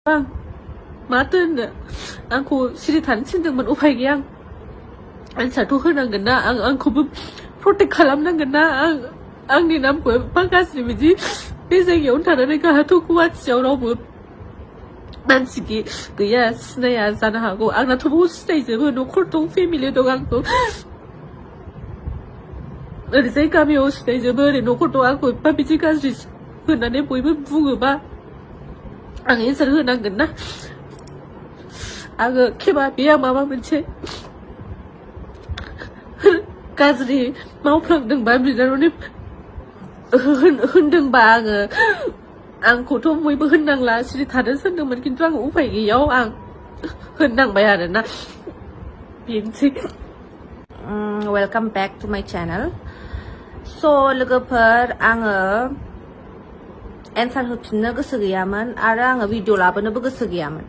bang माथो आंखौ सिरि थानो थिनदोंमोन उफाय गैया आनसारथ' होनांगोन ना आंखौबो प्रटेक्ट खालामनांगोन ना आंनि नामखौ एफा गाज्रि बिदि बे जायगायावनो थानानै गाहाथ' गुवाहाटियाव रावबो मानसि गैया सिनाया जानो हागौ आंनाथ' बहुद सिनायजोबो न'खर दं फेमिलि दं आंखौ ओरैजाय गामियाव सिनायजोबो ओरै न'खर दं आंखौ एफा बिदि गाज्रि होननानै बयबो बुङोबा आं एन्सार होनांगोन ना आङो खेबा बेया माबा मोनसे गाज्रि मावफ्लांदोंबा बिनानावनि होनदोंबा आंखौथ' बयबो होननांला सिरि थानो सानदोंमोन खिन्थु आं उफाय गैयैयाव आं होननांबाय आरोना बेनोसै वेलकाम बेक टु माय चेनेल स' लोगोफोर आङो एन्सार होफिननो गोसो गैयामोन आरो आङो भिडिअ लाबोनोबो गोसो गैयामोन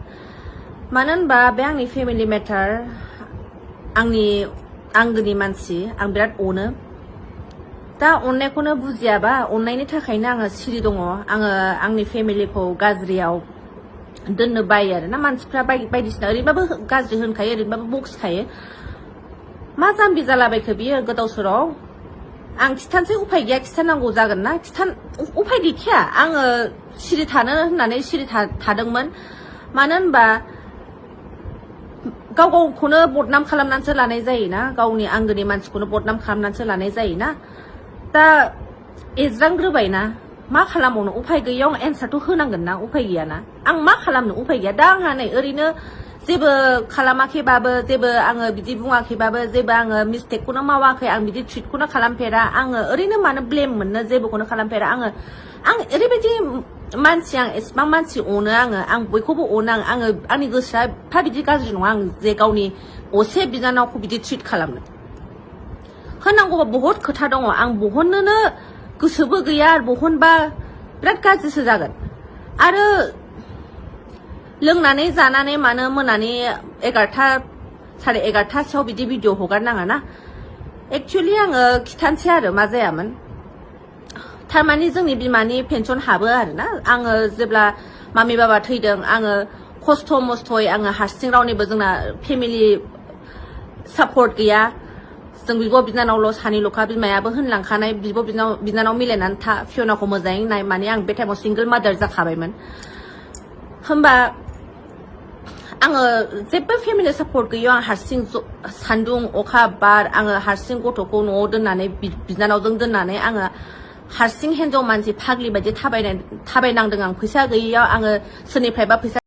मानो होनबा बे आंनि फेमिलि मेटार आंनि आंगोनि मानसि आं बिराद अनो दा अननायखौनो बुजियाबा अननायनि थाखायनो आङो सिरि दङ आङो आंनि फेमिलिखौ गाज्रियाव दोननो बायो आरोना मानसिफ्रा बायदिसिना ओरैबाबो गाज्रि होनखायो ओरैबाबो बखिखायो मा जाम्बि जालाबायखो बियो गोदाव सोराव आं खिथानोसै उफाय गैया खिथानांगौ जागोन ना उफाय गैखाया आङो सिरि थानो होननानै सिरि थादोंमोन मानो होनबा गावखौनो बदनाम खालामनानैसो लानाय जायोना गावनि आंगोनि मानसिखौनो बदनाम खालामनानैसो लानाय जायोना दा एज्रांग्रोबायना मा खालामबावनो उफाय गैयैयाव एन्सारथ' होनांगोन ना उफाय गैयाना आं मा खालामनो उफाय गैया दा आंहा नै ओरैनो जेबो खालामाखैबाबो जेबो आङो बिदि बुङाखैबाबो जेबो आङो मिस्टेकखौनो मावाखै आं बिदि ट्रिटखौनो खालामफेरा आङो ओरैनो मानो ब्लेम मोननो जेबोखौनो खालामफेरा आं ओरैबायदि मानसि आं एसेबां मानसि अनो आं बयखौबो अनो आङो आंनि गोसोआ एफा बिदि गाज्रि नङा आं जे गावनि असे बिनानावखौ बिदि ट्रिट खालामनो होनांगौबा बहुद खोथा दङ आं बहननोनो गोसोबो गैया आरो बहनबा बिराद गाज्रिसो जागोन आरो लोंनानै जानानै मानो मोनानि 11 साराय 11टासोआव बिदि भिडिअ हगारनाङा ना एक्चुअलि आङो खिथानोसै आरो मा जायामोन थारमाने जोंनि बिमानि पेन्सन हाबो आरोना आङो जेब्ला मामि बाबा थैदों आङो खस्थ' मस्थ'यै आङो हारसिं रावनिबो जोंना फेमिलि सापर्ट गैया जों बिब' बिनानावल' सानैल'खा बिमायाबो होनलांखानाय बिब' बिनानाव मिलायनानै था फियनाखौ मोजाङै नाय माने आं बे टाइमाव सिंगोल मादार जाखाबायमोन होमबा आङो जेबो फेमिलि सापर्ट गैया आं हारसिं सान्दुं अखा बार आङो हारसिं गथ'खौ न'आव दोननानै बिनानावजों दोननानै आङो हारसिं हिन्जाव मानसि फाग्लि बायदि थाबायनांदों आं फैसा गैयैयाव आङो सोरनिफ्रायबा फैसा